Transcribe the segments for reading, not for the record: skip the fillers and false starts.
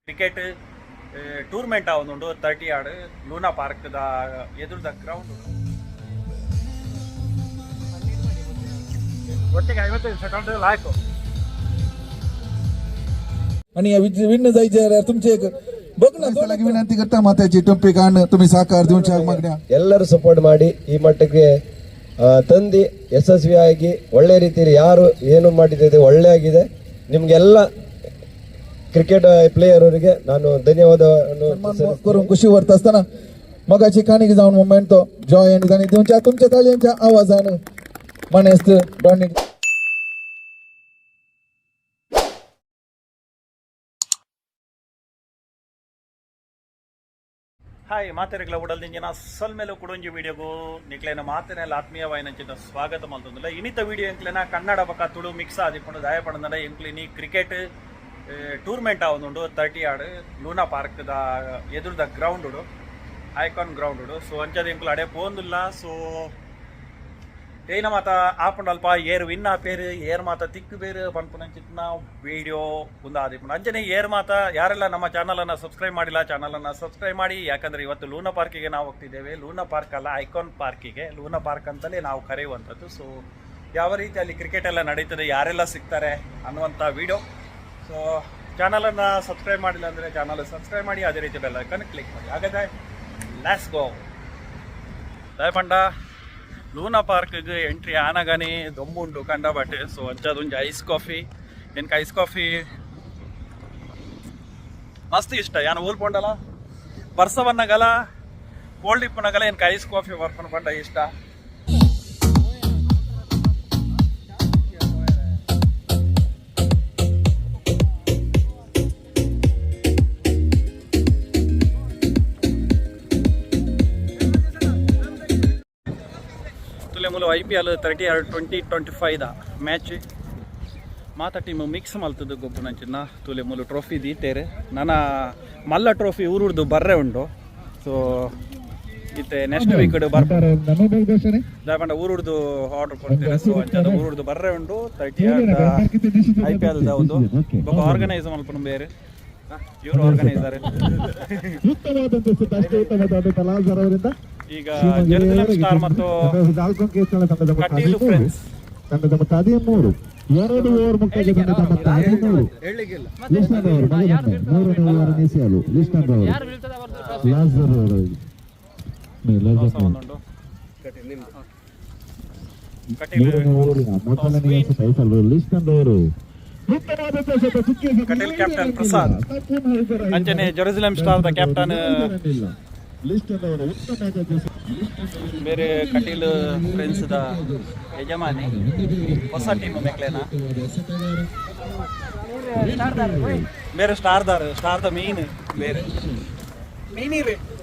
Cricket tournament ಆವೊಂದುಂಡು 30 yard Luna park ದ ಎದುರುದ ground. ಒಟ್ಟಿಗೆ 55 ಸೆಕೆಂಡ್ ಲಾಯ್ಕು. आणि या विण्ण जायचे जाल्यार तुमचे एक बघ ना. विनंती करता मात्याची टोपी काण तुम्ही ಸಹಕಾರ दिवच्या मागण्या. ಎಲ್ಲರೂ ಸಪೋರ್ಟ್ ಮಾಡಿ ಈ ಮಟ್ಟಕ್ಕೆ ತಂದು ಯಶಸ್ವಿಯಾಗಿ ಒಳ್ಳೆ ರೀತಿಯಲ್ಲಿ ಯಾರು ಏನು ಮಾಡಿದೆ ಒಳ್ಳೆ ಆಗಿದೆ. ನಿಮಗೆಲ್ಲ ಕ್ರಿಕೆಟ್ ಪ್ಲೇಯರ್ ಅವರಿಗೆ ನಾನು ಧನ್ಯವಾದವನ್ನು सन्मान करून खुशी व्हरता आसतना मोगाची काणीक जावन मुमेंट तो जॉय आनी तांणी दिवच्या तुमच्या ताळयांच्या आवाजान मानेस्त डॉनी. ಹಾಯ್ ಮಾತೆರೆಗ್ಲ ಉಡಲ್ದಿಂಜಿನ ಸೊಲ್ಮೆಲು ಕುಡೊಂಜಿ ವಿಡಿಯೋಗು ನಿಕ್ಲೆನ ಮಾತೆನೆಲ್ಲ ಆತ್ಮೀಯವಾಯಿನಂಚಿನ ಸ್ವಾಗತ ಮಲ್ತೊಂದುಲ್ಲ. ಇನಿತ ವಿಡಿಯೋ ಎಂಕ್ಲೆನ ಕನ್ನಡ ಬೊಕ ತುಳು ಮಿಕ್ಸ್ ಆದಿಪ್ಪುಂಡು. ದಾಯೆ ಎಂಕ್ಲು ಇನಿ ಕ್ರಿಕೆಟ್ ಟೂರ್ನಮೆಂಟ್ ಆವೊಂದುಂಡು 30 ಯಾರ್ಡ್ ಲೂನಾ ಪಾರ್ಕ್ ದ ಎದುರುದ ಗ್ರೌಂಡ್ ಐಕಾನ್ ಗ್ರೌಂಡ್. ಸೊ ಅಂಚಾದ್ ಎಂಕ್ಲು ಅಡೆ ಪೋಂದುಲ್ಲ. ಸೊ ಏನ ಮಾತ ಆಪುಂಡು ಅಲ್ಪ ಏರ್ ವಿನ್ ಆಪೇರು, ಏರ್ ಮಾತ ತಿಕ್ಕು ಬೇರು ಪನ್ಪುನಂಚಿತ್ತಿನ ವಿಡಿಯೋ ಉಂದು ಆದಿಪ್ಪುಂಡು. ಅಂಚನೆ ಏರ್ ಮಾತ ಯಾರೆಲ್ಲ ನಮ್ಮ ಚಾನಲನ್ನು ಸಬ್ಸ್ಕ್ರೈಬ್ ಮಾಡಿಲ್ಲ, ಚಾನಲನ್ನು ಸಬ್ಸ್ಕ್ರೈಬ್ ಮಾಡಿ. ಯಾಕಂದ್ರೆ ಇವತ್ತು ಲೂನಾ ಪಾರ್ಕಿಗೆ ನಾವು ಹೋಗ್ತಿದ್ದೇವೆ. ಲೂನಾ ಪಾರ್ಕ್ ಅಲ್ಲ, ಐಕಾನ್ ಪಾರ್ಕಿಗೆ, ಲೂನಾ ಪಾರ್ಕ್ ಅಂತಲೇ ನಾವು ಕರೆಯುವಂಥದ್ದು. ಸೊ ಯಾವ ರೀತಿ ಅಲ್ಲಿ ಕ್ರಿಕೆಟ್ ಎಲ್ಲ ನಡೀತದೆ, ಯಾರೆಲ್ಲ ಸಿಗ್ತಾರೆ ಅನ್ನುವಂಥ ವಿಡಿಯೋ. ಸೊ ಚಾನಲನ್ನು ಸಬ್ಸ್ಕ್ರೈಬ್ ಮಾಡಿಲ್ಲ ಅಂದರೆ ಚಾನಲ್ ಸಬ್ಸ್ಕ್ರೈಬ್ ಮಾಡಿ, ಅದೇ ರೀತಿ ಬೆಲ್ ಐಕನ್ ಕ್ಲಿಕ್ ಮಾಡಿ. ಹಾಗಾದರೆ let's go. ದಯಪಂಡ ಲೂನಾ ಪಾರ್ಕ್ಗೆ ಎಂಟ್ರಿ ಆನಗಾನೆ ದೊಂಬುಂಡು ಕಂಡಬಟ್ಟೆ. ಸೊ ಅಂಚದೊಂಜಿ ಐಸ್ ಕಾಫಿ. ಎನ್ಕ ಐಸ್ ಕಾಫಿ ಮಸ್ತ್ ಇಷ್ಟ. ಯಾನ್ ಊಲ್ ಪೋಂಡಲ ಬರ್ಸವನ್ನಗಲ ಕೋಲ್ಡ್ ಇಪ್ಪುನಗಲ ಎನ್ಕ ಐಸ್ ಕಾಫಿ ಬರ್ಪನ ಪಂಡ ಇಷ್ಟ. ತುಲೆ ಮೂಲು ಐಪಿಎಲ್ 30 2025 the match. ಮಾತ ಟೀಮ್ ಮಿಕ್ಸ್ ಮಲ್ತದ್ದು ಗೊಬ್ಬುನಂಚಿನ. ತುಲೆ ಮೂಲು ಟ್ರೋಫಿ ದೀತೇರು. ನನ ಮಲ್ಲ ಟ್ರೋಫಿ ಊರುಡ್ದು ಬರ್ರೆ ಉಂಡು. ಸೊ ಇತ್ತೆ ನೆಕ್ಸ್ಟ್ ವೀಕ್ ದಾಯಪಂಡ ಊರುಡ್ದು ಆರ್ಡರ್ ಕೊಡ್ತೇವೆ. ಸೊ ಅಂಚಾದ ಊರುಡ್ದು ಬರ್ರೆ ಉಂಡು 30 ಐಪಿಎಲ್ the ಒಂದು. ಬೊಕ ಆರ್ಗನೈಸ್ ಮಲ್ಪುನ ಬೇರೆ ಇವರು ಆರ್ಗನೈಸರ್. ಉತ್ತಮವಾದಂತ ಎಸೆತ, ಅಷ್ಟೇ ಉತ್ತಮವಾದ ಲಾಜರ್ ಅವರಿಂದ. ಈಗ ಜೆರುಸಲೆಂ ಸ್ಟಾರ್ ಮತ್ತು ತಂಡದ ಮೊತ್ತ ಕಟೀಲು 13. ಫ್ರೆಂಡ್ಸ್. ತಂಡದ ಮೊತ್ತ 13. 2 ಓವರ್ ಮುಕ್ತಾಯ, ತಂಡದ ಮೊತ್ತ 13. ಲಿಸ್ಟನ್ ಅವರು ಮಗದೊಮ್ಮೆ ಮೂರನೇ ಓವರ್ ಎಸೆಯಲು ಲಿಸ್ಟನ್ ಅವರು ಲಾಜರ್ ಅವರು ಲಾಜರ್. ಒಂದುಂಡು ಕಟೀಲು. ಮೂರನೇ ಓವರಿನ ಮೊದಲನೇ ಎಸೆತ ಎಸಲು ಲಿಸ್ಟನ್ ಅವರು. ಉತ್ತಮವಾದಂತ ಎಸೆತ, ಚುಕ್ಕಿ ಎಸೆತ. ಕಟೀಲ್ ಕ್ಯಾಪ್ಟನ್ ಪ್ರಸಾದ್. ಅಂಚನೆ Jerusalem star the captain Liston ಅವರು ಉತ್ತಮ ಬೇರೆ ಕಟೀಲು ಫ್ರೆಂಡ್ಸ್ the ಯಜಮಾನಿ. ಹೊಸ ಟೀಮ್ ಮೆಕ್ಲೇನ. ಬೇರೆ ಸ್ಟಾರ್ ದಾರ್, ಸ್ಟಾರ್ the main, ಬೇರೆ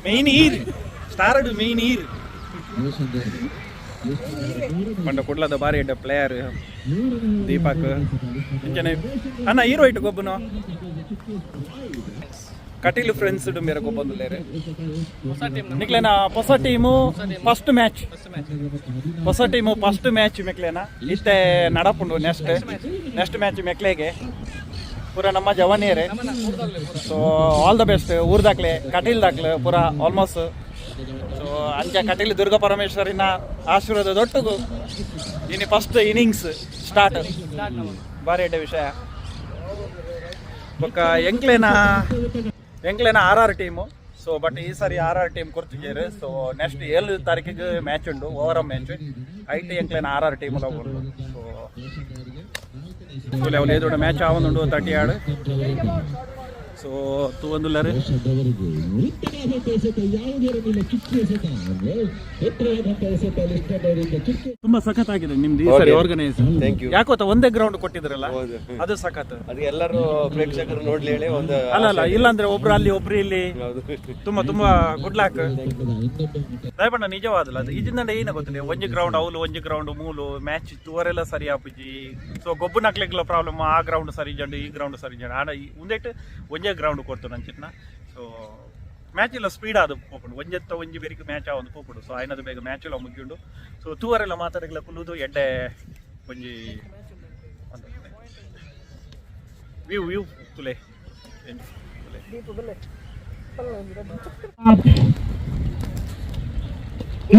ಮೇನ್ ಈರ್ ಸ್ಟಾರ್ ಮೇನ್ ಈರ್ ಪಂಡ ಕುಡ್ಲದ ಬಾರಿ ಎಡ್ಡೆ ಪ್ಲೇಯರ್ ದೀಪಕ್. ಇಂಚನೆ ಅಣ್ಣ ಹೀರೋ ಇಟ್ಟು ಗೊಬ್ಬನು. ಕಟೀಲು ಫ್ರೆಂಡ್ಸ್ ಬೇರೆ ಗೊಬ್ಬೊಂದುಲ್ಲೇರು ನಿಕ್ಲೇನ. ಹೊಸ ಟೀಮು ಫಸ್ಟ್ ಮ್ಯಾಚ್, ಹೊಸ ಟೀಮು ಫಸ್ಟ್ ಮ್ಯಾಚ್ ಮೆಕ್ಲೇನ ಇತ್ತೆ ನಡಪುಂಡು. ನೆಕ್ಸ್ಟ್ ನೆಕ್ಸ್ಟ್ ಮ್ಯಾಚ್ ಮೆಕ್ಲೆಗೆ ಪೂರ ನಮ್ಮ ಜವಾನಿಯರೇ. ಸೊ ಆಲ್ the best ಊರ್ದಾಕ್ಲೆ, ಕಟೀಲ್ ದಾಕ್ಲೆ ಪೂರ ಆಲ್ಮೋಸ್ಟ್. ಸೊ ಅಂಚ ಕಟೀಲ್ ದುರ್ಗಾ ಪರಮೇಶ್ವರಿನ ಆಶೀರ್ವಾದ ದೊಟ್ಟುಗು ಇನಿ ಫಸ್ಟ್ ಇನ್ನಿಂಗ್ಸ್ ಸ್ಟಾರ್ಟ್. ಬಾರಿ ಎಡ್ಡೆ ವಿಷಯ. ಬೊಕ್ಕ ಎಂಕ್ಲೇನ ಎಂಕ್ಲೇನ ಆರ್ ಆರ್ ಟೀಮು. ಸೊ ಬಟ್ ಈ ಸಾರಿ ಆರ್ ಆರ್ ಟೀಮ್ ಕೊರ್ತಿಜೆರ್. ಸೊ ನೆಕ್ಸ್ಟ್ 7 ತಾರೀಕಿಗೆ ಮ್ಯಾಚ್ ಉಂಡು, ಓವರ್ ಮ್ಯಾಚ್. ಐಟ್ ಎಂಕ್ಲೇನ ಆರ್ ಆರ್ ಟೀಮ್ ಉಂಡು. ಸೊ ಅವ್ಲು ಎದುರು ಮ್ಯಾಚ್ ಆವೊಂದುಂಡು 30 ಯಾರ್ಡ್. ಸೊ ತೂವೊಂದುಲ್ಲರ್. ಉತ್ತಮವಾದಂತ ಎಸೆತ, ಯಾವುದೇ ಇರಲಿಲ್ಲ, ಚುಕ್ಕಿ ಎಸೆತ, ಎತ್ತರವಾದಂತ ಎಸೆತ ಲಿಸ್ಟನ್ ಅವರಿಂದ ಚುಕ್ಕಿ. ತುಂಬಾ ಸಖತ್ ಆಗಿದೆ ನಿಮ್ದು ಈ ಸರಿ ಆರ್ಗನೈಸ್. Thank you. ಯಾಕೋತ ಒಂದೇ ಗ್ರೌಂಡ್ ಕೊಟ್ಟಿದ್ರಲ್ಲ, ಅದು ಸಖತ್. ಅದು ಎಲ್ಲರೂ ಪ್ರೇಕ್ಷಕರು ನೋಡ್ಲಿ ಹೇಳಿ ಒಂದು. ಅಲ್ಲ ಅಲ್ಲ, ಇಲ್ಲಾಂದ್ರೆ ಒಬ್ರು ಅಲ್ಲಿ ಒಬ್ರು ಇಲ್ಲಿ. ತುಂಬಾ ತುಂಬಾ ಗುಡ್ ಲಕ್. ದಯಪಂಡ ನಿಜವಾದಲ್ಲ ಅದು ಇಜಿಂದ ಏನ ಗೊತ್ತಿಲ್ಲ, ಒಂಜಿ ಗ್ರೌಂಡ್ ಅವ್ಲು, ಒಂಜಿ ಗ್ರೌಂಡ್ ಮೂಲು, ಮ್ಯಾಚ್ ತೂವರೆಲ್ಲ ಸರಿ ಆಪುಜಿ. ಸೊ ಗೊಬ್ಬು ನಕ್ಲೆಗ್ಲ ಪ್ರಾಬ್ಲಮ್, ಆ ಗ್ರೌಂಡ್ ಸರಿ ಜಂಡು, ಈ ಗ್ರೌಂಡ್ ಸರಿ ಜಂಡು. ಆಡ ಉಂದೆಟ್ ಒಂಜೇ ಗ್ರೌಂಡ್ ಕೊಡ್ತು ನಂಚಿತ್ನ. ಸೊ ಮ್ಯಾಚ್ ಇಲ್ಲ ಸ್ಪೀಡ್ ಆದ ಪೋಪುಂಡು. ಒಂಜೆತ್ತ ಒಂಜಿ ಬೆರಿಕ್ ಮ್ಯಾಚ್ ಆವೊಂದು ಪೋಪುಂಡು. ಸೊ ಆಯ್ನದು ಬೇಗ ಮ್ಯಾಚ್ ಎಲ್ಲ ಮುಗಿಯುಂಡು. ಸೊ ತೂವರೆಲ್ಲ ಮಾತಾಡಗ್ಲ ಕುಲ್ಲುದು ಎಡ್ಡೆ ಒಂಜಿ ವ್ಯೂ ವ್ಯೂ ತುಲೆ.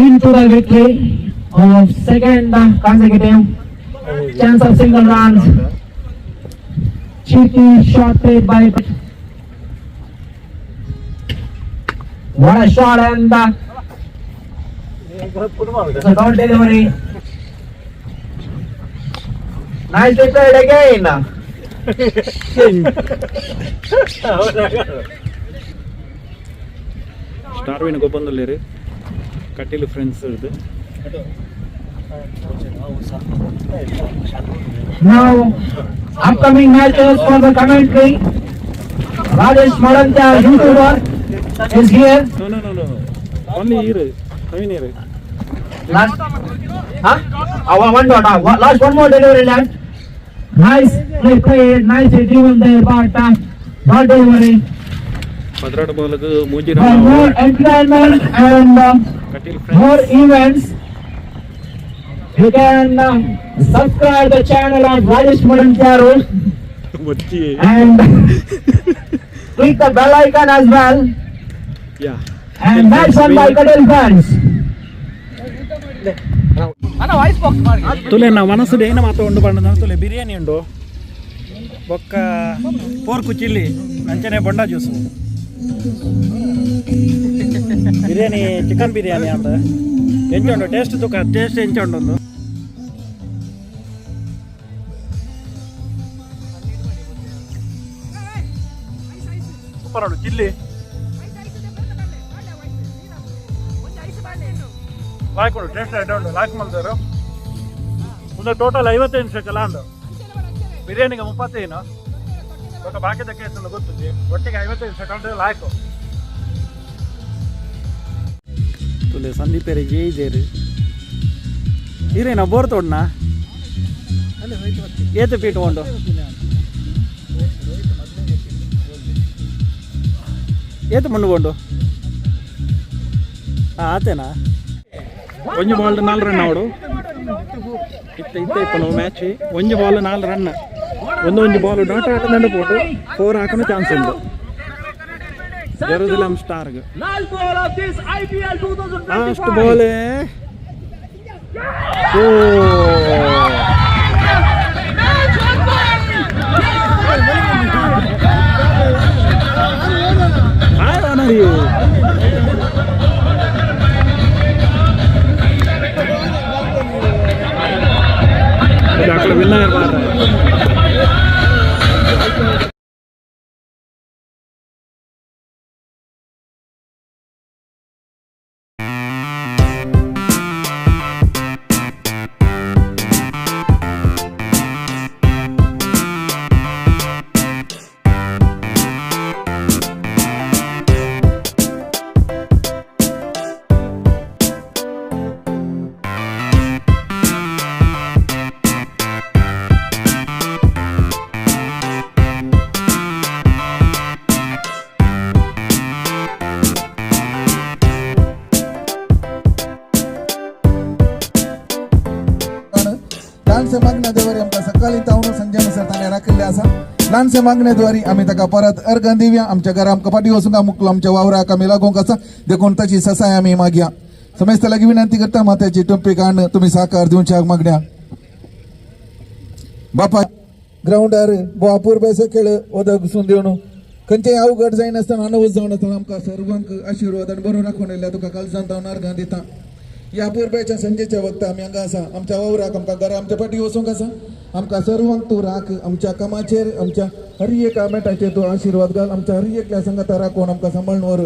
Into the victory of second consecutive chance of single runs. Cheeky shot played by. What a shot and it's a dot delivery. Nicely played again. ಸ್ಟಾರ್ವಿನ ಗೊಬ್ಬಂದುಲ್ಲೇರು ಕಟೀಲು friends ಇರ್ದು. Now, upcoming matches for the commentary. Rajesh Marantya, YouTuber, is here. No, no, no, no, only ಈರು ನವೀನ್ ಈರು. Last, huh? One dot. Last one more delivery left. Nice play played, nicely driven there, but dot delivery. 12 ಬಾಲ್ಗೆ ಮೂಜಿ For run. More entertainment and Kateel more friends. Events, you can subscribe the channel of Rajesh Marantyaru ಬಚ್ಚಿ and click the bell icon as well. Yeah. And match won by Kateel fans. ತುಲೆ ನಾ ಮನಸ್ಸು ಏನ ಮಾತ್ರ ಉಂಡು ಪಂಡ ತುಲೆ ಬಿರಿಯಾನಿ ಉಂಡು, ಬೊಕ್ಕ pork chilli, ಅಂಚನೆ ಬೊಂಡ juice. Biryani chicken biryani ಅಂತ ಎಂಚ ಉಂಡು ಟೇಸ್ಟ್ ತುಕ, ಟೇಸ್ಟ್ ಎಂಚ ಉಂಡು? ಸೂಪರ್ ಉಂಡು ಚಿಲ್ಲಿ. ಲಾಯ್ಕ್ ಉಂಡು, ಟೇಸ್ಟ್ ಉಂಡು. ಲಾಯ್ಕ್ ಮಲ್ದಾರು. ಒಂದು ಟೋಟಲ್ 55 ಶೆಕಲ್ ಅಂದು. ಬಿರಿಯಾನಿಗೆ 35, ఒక ಬಾಕಿದ ಕೇಸ್ ಗೊತ್ತಿದೆ. ಒಟ್ಟಿಗೆ 55 ಸೆಕೆಂಡ್ ಲಾಯ್ಕು. ತುಲೆ ಸಂದೀಪೇರೆ ಜೇರು ಇರೇನಾ ಬೋರ್ ತೋಡ್ನಾ? ಏತು ಪೀಟ್ ಉಂಡು? ಏತು ಮಣ್ಣು ಬೋಂಡು? ಹಾಂ, ಆತೇನಾ? ಒಂಜಿ ಬಾಲ್ ನಾಲ್ ರನ್ ಅವಡು. ಇತ್ತ ಇತ್ತ ಇಪ್ಪನು ಮ್ಯಾಚ್. ಒಂಜಿ ಬಾಲ್ ನಾಲ್ ರನ್. ಒಂದು ಒಂಜಿ ಬಾಲ್ ಡಾಟ್ ಹಾಕದಂಡ ಪೋಟು ಫೋರ್ ಹಾಕನು ಚಾನ್ಸ್ ಉಂಟು ಜೆರೂಸಲಂ ಸ್ಟಾರ್ಗ್. Last ball of this IPL 2025. Last ball. O, I honour you. ಅక్కడ ವಿನ್ನರ್ ಮಾತ್ರ. ल्हानशे मागण्याद्वारे आमकां सकाळी तावन संजे म्हणसर ताणें राखिल्लें आसा. ल्हानशे मागण्याद्वारे आमी ताका परत अर्गां दिवया. आमच्या घरा आमकां फाटीं वचूंक मुकलो, आमच्या वावराक आमी लागूंक आसा, देखून ताची ससाय आमी मागया. समेस्ता लागीं विनंती करता, मात्याची टोपी काडून तुमी साकार दिवच्याक मागण्या. बापा ग्रावंडार भोव बेसो खेळ वदक घुसून दिवन खंयचेय अवघड जायनासतना, अनवज जावन आसतना आमकां सर्वांक आशिर्वाद आनी बरो राखून येयल्या तुका कालजान जावन अर्गां दिता. ह्या पुरबायच्या संजेच्या वखता आमी हांगा आसा. आमच्या वावराक, आमकां घरा आमच्या फाटीं वचूंक आसा. आमकां सर्वांक तूं राख. आमच्या कामाचेर, आमच्या हर एका मेटाचेर तूं आशिर्वाद घाल. आमच्या हर एकल्या सांगाता राखून आमकां सांबाळून व्हर.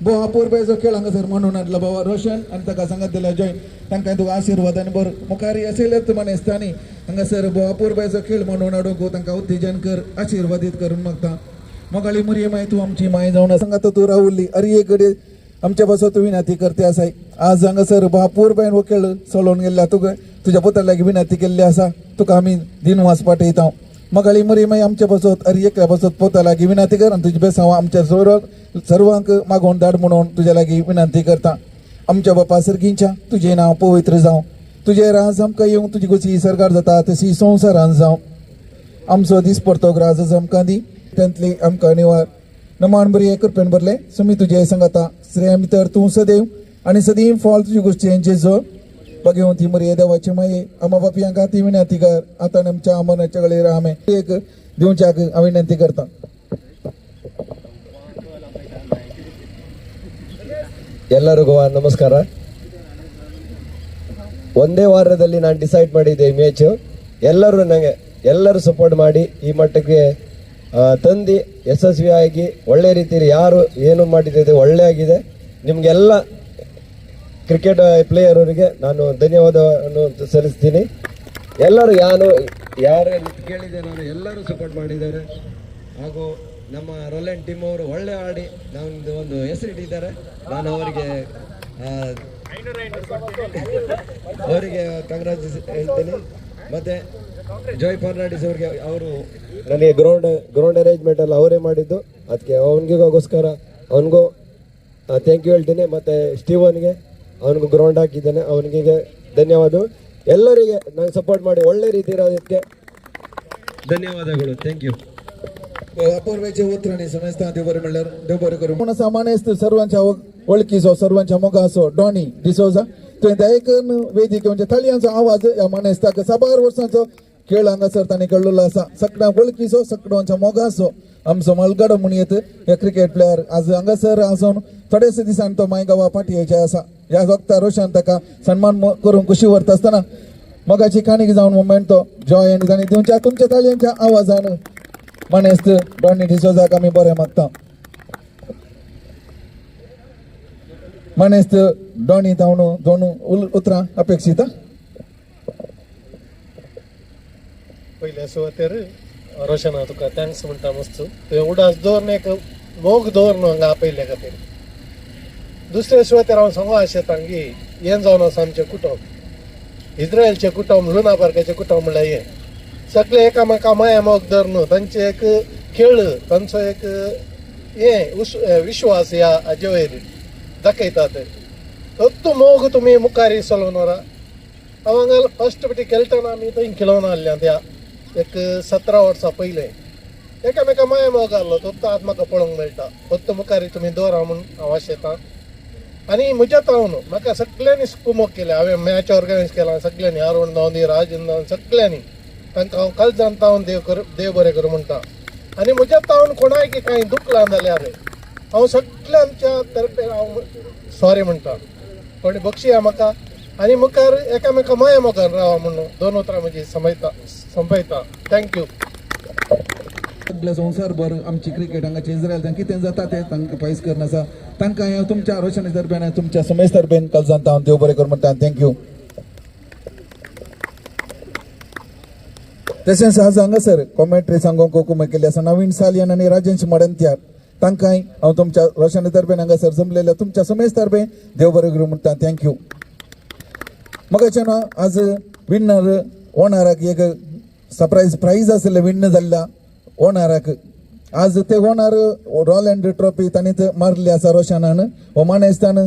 भोव अपुरबायचो खेळ हांगासर म्हणून हाडलो बाबा रोशन आनी ताका सांगात दिल्या जॉयन. तांकां तुका आशिर्वाद आनी बरो मुखार आशिल्लेच मानेस्तांनी हांगासर भोव अपुरबायचो खेळ म्हणून हाडूंक तांकां उत्तेजन कर, आशिर्वादीत करून मागता. मोगाळी मुरये माय, तूं आमची माय जावन सांगात तूं रावली. अरे एक घडये आमच्या पासत तूं विनंती करते आसाय. आज हांगासर अपुरबायन हो खेळ चलोवन गेल्ल्या तुका तुज्या पुता लागीं विनंती केल्ली आसा. तुका आमी दिनवास पाठयता. मोगाळी मुरये माय, आमच्या पासत अरे एकल्या पासत पोता लागीं विनंती कर आनी तुजी बेसांव आमच्या सर्व सर्वांक मागोवन धाड म्हणून तुज्या लागीं विनंती करता. आमच्या बापा सर्गींच्या, तुजें नांव पवित्र जावं, तुजें राज आमकां येवं, तुजी गोशी सरकार जाता तशी संवसारान जावं. आमचो दीस पडतो ग्राज आमकां दी, तांतली आमकां निवार. नमान बरी कृपेन भरले सुमी तुजे संगाता स्त्रियां भितर तूं सदैव आनी सदीं फॉल तुजी गोश्टींचे जो बघेवन ती मरिये देवाची माये आमा बापियांका ती विनंती कर आतां आमच्या मरणाच्या वेळेर आमे एक दिवच्याक हांव विनंती करता. ಎಲ್ಲರಿಗೂ ನಮಸ್ಕಾರ. ಒಂದೇ ವಾರದಲ್ಲಿ ನಾನು ಡಿಸೈಡ್ ಮಾಡಿದ್ದೆ ಈ ಮ್ಯಾಚು. ಎಲ್ಲರೂ ನನಗೆ ಎಲ್ಲರೂ ಸಪೋರ್ಟ್ ಮಾಡಿ ಈ ಮಟ್ಟಕ್ಕೆ ತಂದು ಯಶಸ್ವಿಯಾಗಿ ಒಳ್ಳೆ ರೀತಿಯಲ್ಲಿ ಯಾರು ಏನು ಮಾಡಿದ್ದೆ ಒಳ್ಳೆ ಆಗಿದೆ. ನಿಮಗೆಲ್ಲ ಕ್ರಿಕೆಟ್ ಪ್ಲೇಯರ್ ಅವರಿಗೆ ನಾನು ಧನ್ಯವಾದವನ್ನು ಸಲ್ಲಿಸ್ತೀನಿ. ಎಲ್ಲರೂ ಯಾರು ಯಾರು ಕೇಳಿದೆ ನಾನು ಎಲ್ಲರೂ ಸಪೋರ್ಟ್ ಮಾಡಿದ್ದಾರೆ. ಹಾಗೂ ನಮ್ಮ ರೊಲೆನ್ ಟೀಮ್ ಅವರು ಒಳ್ಳೆ ಆಡಿ ನಮ್ಮದು ಒಂದು ಹೆಸರಿಟ್ಟಿದ್ದಾರೆ. ನಾನು ಅವರಿಗೆ ಅವರಿಗೆ ಕಂಗ್ರಾಚುಲೇಷನ್ ಹೇಳ್ತೀನಿ. ಮತ್ತು ಜೋಯ್ ಫರ್ನಾಂಡಿಸ್ ಅವರಿಗೆ, ಅವರು ನನಗೆ ground ground arrangement ಎಲ್ಲ ಅವರೇ ಮಾಡಿದ್ದು. ಅದಕ್ಕೆ ಅವನಿಗೋಸ್ಕರ ಅವನಿಗೂ thank you ಹೇಳ್ತೀನಿ. ಮತ್ತು ಸ್ಟೀವನ್ಗೆ, ಅವನಿಗೂ ಗ್ರೌಂಡ್ ಹಾಕಿದ್ದಾನೆ, ಅವನಿಗೆ ಧನ್ಯವಾದ. ಎಲ್ಲರಿಗೆ ನಾನು ಸಪೋರ್ಟ್ ಮಾಡಿ ಒಳ್ಳೆ ರೀತಿ ಇರೋದಕ್ಕೆ ಧನ್ಯವಾದಗಳು. Thank you. अपूर्वेचे उतरणी समजता देव बरें म्हणल्यार देव बरें करूं. पूण सामान्य सर्वांच्या वळखीचो सर्वांच्या मोगाचो डॉनी डिसोजा तुवें दयेकन वेदिके म्हणजे थाळयांचो आवाज ह्या मानेस्ताक साबार वर्सांचो खेळ हांगासर ताणें खेळ्ळो आसा. सगळ्या वळखीचो सगळ्यांच्या मोगाचो आमचो मलगडो म्हणयेत हे क्रिकेट प्लेयर आज हांगासर आसून थोडेच दिसान तो मायगांवा पाटयेचे आसा. ह्या वक्ता रोशन ताका सन्मान करूंक खुशी व्हरता आसतना मोगाची काणी जावन मुमेंट तो जॉय आनी ताणें दिवच्या तुमच्या ताळयांच्या आवाजान मानेस्त डॉनी डिसोजाक आमी बरें मागता. मानेस्त डॉनी तावणू दोन उतरां अपेक्षीत. पयल्या सुवातेर रोशना तुका thanks म्हणटा मस्त. तुवें उडास दवरून एक मोग दवर न्हू हांगा आपयल्ल्या खातीर. दुसऱ्या सुवातेर हांव सांगू आशेतां की हें जावन आसा आमचें कुटुंब, इस्रायलचें कुटुंब, लुना पार्काचें कुटुंब म्हणल्यार हें सगळे एकामेका माया मोग दवर न्हू तांचे एक खेळ, तांचो एक हें विश्वास ह्या हाजे वयर दाखयतात. तो मोग तुमी मुखार चलोवन व्हरा. हांव हांगा फर्स्ट पटी खेळटना आमी थंय खेळोवन आहल्या त्या एक 17 वर्सां पयलें एकामेका माया मोग आहलो तो आज म्हाका पळोवंक मेळटा. फक्त मुखार तुमी दवरा म्हूण हांव आशेतां. आनी म्हज्या तावन म्हाका सगळ्यांनी कुमोक केल्या. हांवें मॅच ऑर्गनायज केला सगळ्यांनी, अरुण जावन दी, राजन जावन, सगळ्यांनी तांकां हांव कालजान तावन देव कर देव बरें करूं म्हणटा. आनी म्हज्या तावन कोणाय कांय दुखलां जाल्यार हांव सगळ्यांच्या तर्फे हांव सॉरी म्हणटा. कोणी बक्षिया म्हाका आनी मुखार एकामेका माया मोगान रावा म्हणून दोन उतरां म्हजी समयता संपयता. Thank you. सगळे संवसारभर आमची क्रिकेट हांगाचे इस्रायल तांकां कितें जाता तें तांकां पयस करून आसा. तांकां हें तुमच्या रोशनी दरम्यान तुमच्या समेज दरम्यान काल हांव देव बरें करूं म्हणटा. Thank you. तशेंच आज हांगासर कॉमेंट्री सांगूंक कुमक केल्ली आसा नवीन सालियन आनी राजेश मडंत्यार तांकांय हांव तुमच्या रोशनी दरम्यान हांगासर जमलेल्या तुमच्या समेज दरम्यान देव बरें करूं म्हणटा. Thank you. मगाचें न्हू आज विन्नर ओनराक एक सरप्रायज प्रायज आशिल्लें विन्न जाल्ल्या ओनराक. आज ते owner Roland trophy तांणी मारली आसा रोशनान हो मानेस्तान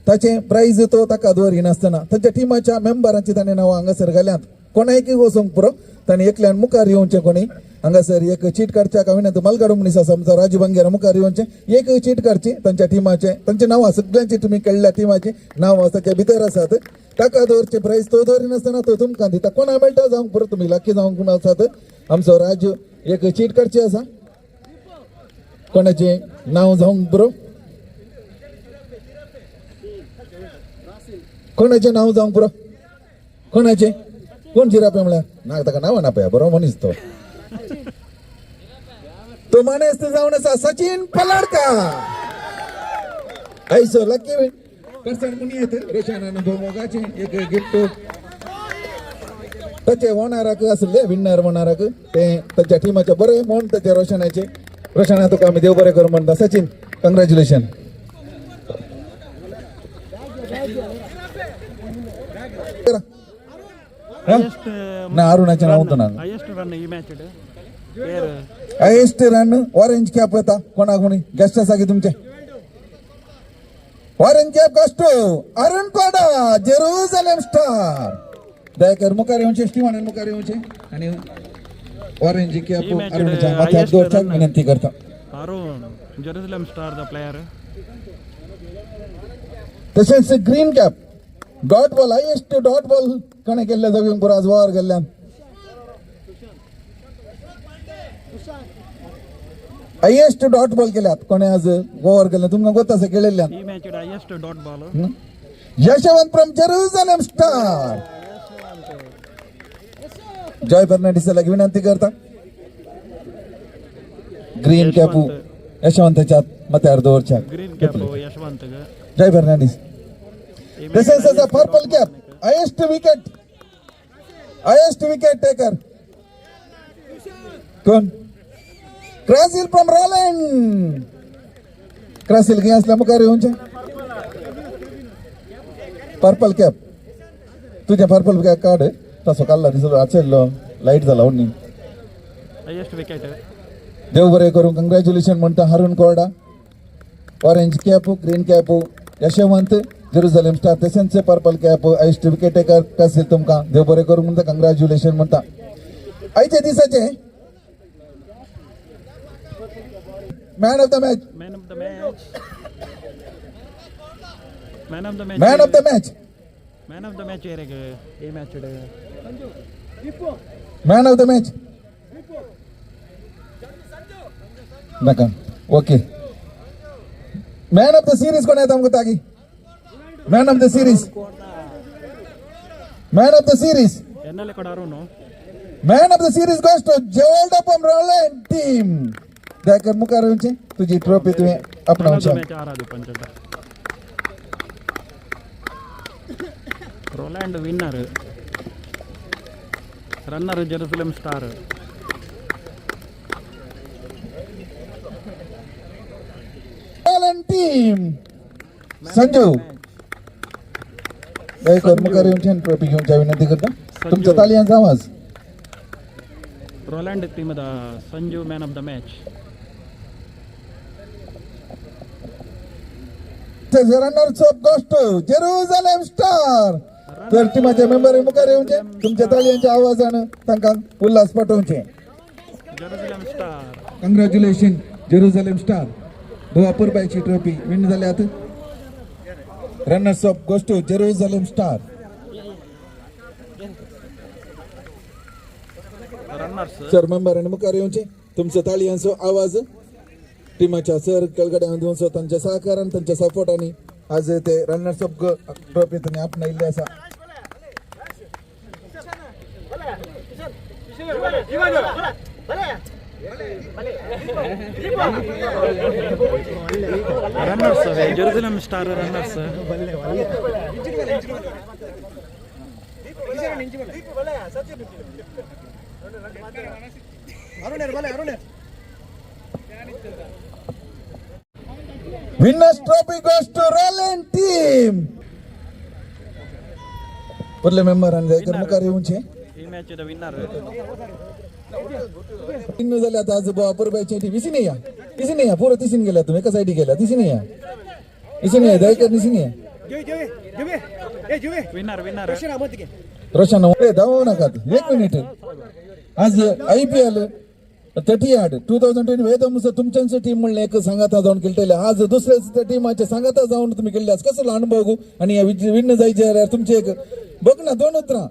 ताचें प्रायज तो ताका दवरिनासतना तांच्या टिमाच्या मेंबरांची ताणें नांवां हांगासर घाल्यांत. कोणायकी वचूंक पुरो ताणें एकल्यान मुखार येवचें कोणी हांगासर एक चीट काडच्याक हांवें मलगाडो मनीस आसा आमचो राजू बंगेरा मुखार येवचें एक चीट काडची तांच्या टिमाचें तांचें नांवां सगळ्यांची तुमी खेळ्ळ्या टिमाचीं नांवां ताच्या भितर आसात. ताका दवरचें प्रायज तो दवरिनासतना तो तुमकां दिता. कोणा मेळटा जावंक पुरो तुमी लकी जावंक आसात. आमचो राजू एक चीट काडची आसा कोणाचें नांव जावंक पुरो कोणाचें नांव जावंक पुरो कोणाचें कोण जिरापे म्हळ्यार ना ताका नांवां ना पळया बरो मनीस तो तो मानेस्त जावन आसा सचिन पलाडकर. ऐसो लकी पर्सन म्हूण येत रोशनान भोमोगाचें एक गिफ्ट ताचे ओनराक आसले विन्नर ओनराक तें ताच्या टिमाचें बरें म्हूण ताच्या रोशनाचें. रोशना तुका आमी देव बरें करूं म्हणटा. सचिन कंग्रेच्युलेशन. ना अरुणाचें नांव ना. Highest run orange cap येता कोणाक म्हणी गेस्ट आसा की तुमचे ऑरेंज कॅप कश्टो अरुण पाडा जेरुझलेम स्टार. दयाकर मुखार येवचें स्टिवान मुखार येवचें आनी ऑरेंज कॅप अरुणाच्या माथ्यार दवरच्याक विनंती करता. Arun. Jerusalem star the player. तशेंच green cap dot ball, highest dot ball कोणें केल्ले जावं पुरो आज ओवर गेल्ल्यान. Highest dot ball केल्यात कोणें आज ओवर केल्ले तुमकां गोत आसा खेळिल्ल्यान. ಈ match highest dot ball. Yashwant from Jerusalem star. Joy Fernandes लागी विनंती करता. ग्रीन कॅप यशवंताच्या मत्यार दवरच्या. Green cap Yashwant. Joy Fernandes. तसेच त्याचा purple cap, highest wicket, highest wicket taker कोण? क्रासिल फ्रॉम रॉलँड. क्रासिल घे असल्या मुखार येवचे. पर्पल कॅप, तुझ्या पर्पल कॅप काढ. तसो काडला दिसलो, आचेल्लो लाईट जाला न्ही. Highest wicket. देव बरें करूं. कंग्रॅच्युलेशन म्हणटा हारून कोरडा. Orange cap, green cap Yashwant Jerusalem star, तशेंच purple cap highest wicket taker Krasil. तुमकां देव बरें करूं म्हणटा, कंग्रॅच्युलेशन म्हणटा. आयच्या दिसाचे man of the match. Man of the match, man of the match. Man of the match. Man of the match ಏರೆಗ್ ಈ match? Man of the match नाका. Okay, man of the series कोण येता आमकां तागी? Man of the series, man of the series. NL ಕೂಡ Arun. Man of the series goes to Gerald from Roland team. Dayakar मुखार येवचें, तुजी trophy तुवें आपणावची. ಮ್ಯಾಚ್ ಆರಾದು ಪಂಚದ Roland winner, runner Jerusalem star. Roland team Sanju Dayakar मुखार येवचें आनी ट्रॉफी घेवची विनंती करता. तुमच्या ताळयांचो आवाज. Roland ಟೀಮದ Sanju man of the match. Runners up goes to Jerusalem star. तर टिमाचे मेंबर मुखार येवचे, तुमच्या ताळयांच्या आवाजान तांकां उल्हास पाठोवचे. Jerusalem star. Congratulation Jerusalem star, Goa पुरबायची trophy win जाल्यात. Runners up goes to Jerusalem star. Runners. Sir मेंबरांनी मुखार येवचे. तुमचो ताळयांचो आवाज टिमाच्या सर केळगड्यान दिवचो. तांच्या सहकारान, तांच्या सपोर्टांनी आज ते runners up trophy तांणी आपणायिल्ली आसा. Runners Jerusalem star runners. Winners trophy goes to Roland team. पुरले मेंबरांनी Jaykar मुखार येवचे. ಈ match winner. Win जाल्यात आज गोवा पुरबायची टीम. इसी या, इसी या, पुरो तिसीन गेल्या. तुम्ही एका सायडी गेल्या. तिसीन या, इसी या, दयकर इसी या. Winner, winner. Roshan, ए धावू नाकात, एक मिनिट. आज आयपीएल 30 आठ 2020 वेदम तुमच्यांच टीम म्हणले एक सांगाता जावन खेळटले. आज दुसऱ्या टिमाचे सांगाता जावन तुम्ही खेळले. आज कसलो अनुभव आणि विन्न जायचे जाल्यार तुमचे एक बघ ना दोन उतरां.